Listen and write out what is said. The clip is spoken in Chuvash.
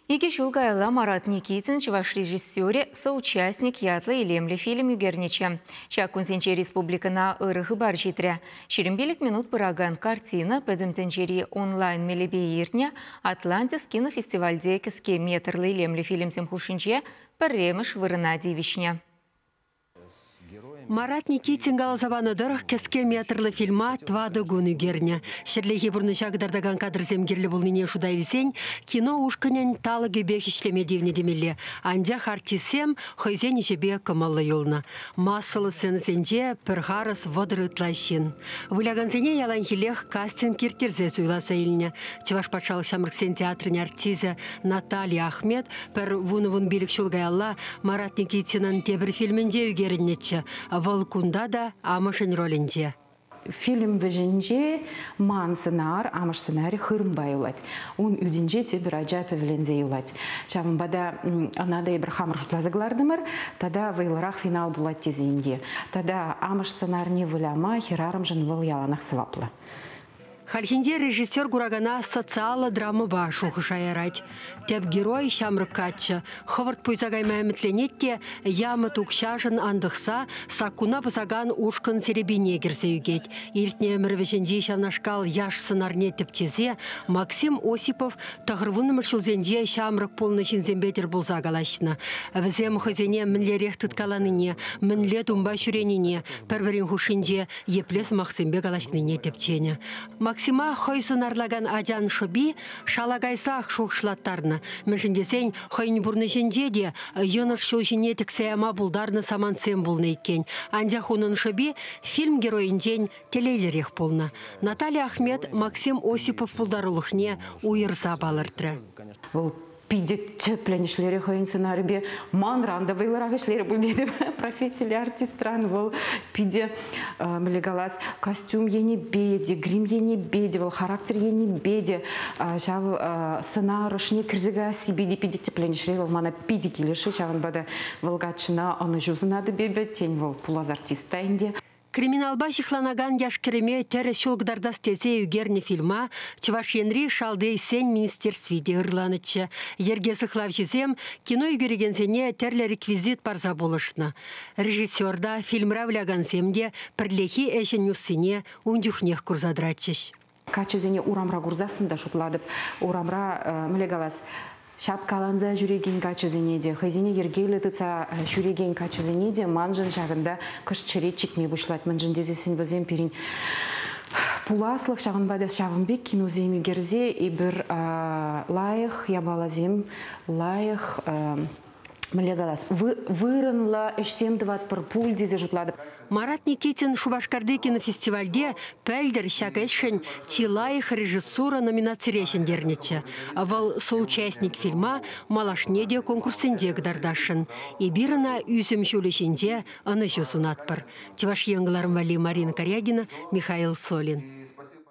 Икӗ ҫул каялла Марат Никитин чӑваш режиссерӗ «Соучастник» ятлӑ илемлӗ фильм ӳкернӗччӗ. Ҫак кунсенче республикӑна ырӑ хыпар ҫитрӗ. 25 минут пыракан картина пӗтӗм тӗнчери онлайн мелӗпе иртнӗ «Атлантис» кинофестивальте кӗске метрлӑ илемлӗ фильмсем хушшинче пӗрремӗш вырӑна тивӗҫнӗ. Марат Никитин каласа панӑ тӑрӑх, кӗске метрлӑ фильма 4 кун ӳкернӗ. Ҫӗрлехи пурнӑҫа кӑтартакан кадрсем кирлӗ пулнине шута илсен кино ушкӑнӗн талӑкӗпех ӗҫлеме тивнӗ темелле. Анчах артистсем хӑйсен ӗҫӗпе кӑмӑллӑ юлнӑ. Массӑллӑ сценӑсенче пӗр харӑс 30 ытла ҫын. Вылякансене яланхиллех кастинг ирттерсе суйласа илнӗ. Чӑваш патшалӑх ҫамрӑксен театрӗн артисчӗ Наталья Ахмед пӗр 10-15 ҫул каялла Марат Никитинӑн тепӗр фильмӗнче ӳкерӗннӗччӗ. Вӑл кунта та амӑшӗн ролӗнче. Фильм вӗҫӗнче ман сӑнар, амӑш сӑнарӗ хырӑмпа юлать. Ун ӳтӗнче тепӗр ача пӗвӗленсе юлать. Ҫавӑнпа та ӑна та эпир хамӑр шутласа кӑлартӑмӑр. Тата вӑйлӑрах финал пулать тесен те. Тата амӑш сӑнарне выляма хӗрарӑмшӑн вӑл яланах сӑваплӑ. Хальхинче режиссер куракана социаллӑ драмӑпа шухӑша ярать. Тӗп герой ҫамрӑк каччӑ. Хӑвӑрт пуйса кайма ӗмӗтленет те ямӑт укҫашӑн антӑхса саккуна пӑсакан ушкӑн серепине кӗрсе ӳкет. Иртнӗ ӗмӗр вӗҫӗнчи ҫавнашкал яш сӑнарне тӗпчесе Максим Осипов 90-мӗш ҫулсенче ҫамрӑк пулнӑ ҫынсемпе тӗл пулса калаҫнӑ. Вӗсем хӑйсене мӗнлерех тыткаланине, мӗнле тумпа ҫӳренине, пӗр-пӗрин хушшинче епле сӑмахсемпе калаҫнине тӗпченӗ. Максима хӑй сӑнарлакан ачан шӑпи шала кайсах шухӑшлаттарнӑ. Мӗншӗн тесен хӑйӗн пурнӑҫӗнче те йӑнӑш ҫул ҫине тӗксе яма пултарнӑ самантсем пулнӑ иккен. Анчах унӑн шӑпи фильм геройӗнчен телейлӗрех пулнӑ. Наталья Ахмед Максим Осипов пултарулӑхне уйӑрса палӑртрӗ. Вӑл питӗ тӗплӗн ӗҫлерӗ хӑйӗн сӑнарӗпе. Манран та вӑйлӑрах ӗҫлерӗ пуль тетӗп. Профессиллӗ артистран вӑл питӗ, мӗнле калас, костюм енӗпе те, грим енӗпе те, вӑл характер енӗпе те ҫав сӑнар ӑшне кӗрсе каяссипе те питӗ тӗплӗн ӗҫлет. Вӑл мана питӗ килӗшрӗ. Ҫавӑнпа та вӑл каччӑна ӑнӑҫу сунатӑп эпӗ. Тен, вӑл пулас артист та ӗнтӗ. Криминалпа ҫыхланакан яш-кӗрӗме тӗрӗс ҫул кӑтартас тесе ӳкернӗ фильма Чӑваш Енри шалти ӗҫсен министерстви те ырланӑччӗ. Йӗрке сыхлавҫисем кино ӳкерекенсене тӗрлӗ реквизит парса пулӑшнӑ. Режиссер та, фильмра вылякансем те пӗрлехи ӗҫӗн уссине ун чухнех курса тӑратчӗҫ. Каччӑсене урамра курсассӑн та шутлатӑп. Урамра, мӗнле калас, ҫапкаланса ҫӳрекен каччӑсене те, хӑйсене йӗркеллӗ тытса ҫӳрекен каччӑсене те маншӑн ҫакӑнта кӑшт чӗре чикме пуҫлать. Мӗншӗн тесессӗн вӗсем пирӗн пуласлӑх, ҫавӑнпа та ҫавӑн пек киносем ӳкерсе эпир лайӑх япаласем, лайӑх мӗнле калас, вырӑнлӑ ӗҫсем тӑватпӑр пуль тесе шутлатӑп. Марат Никитин Шупашкарти кинофестивальте пӗлтӗр ҫак ӗҫшӗн чи лайӑх режиссура номинацире ҫӗнтернӗччӗ. Вӑл «Соучастник» фильма малашне те конкурссенче кӑтартасшӑн. Эпир ӑна ӳсӗм ҫулӗ ҫинче ӑнӑҫу сунатпӑр. Чӑваш Ен кӑларӑм валли Марина Карягина, Михаил Солин.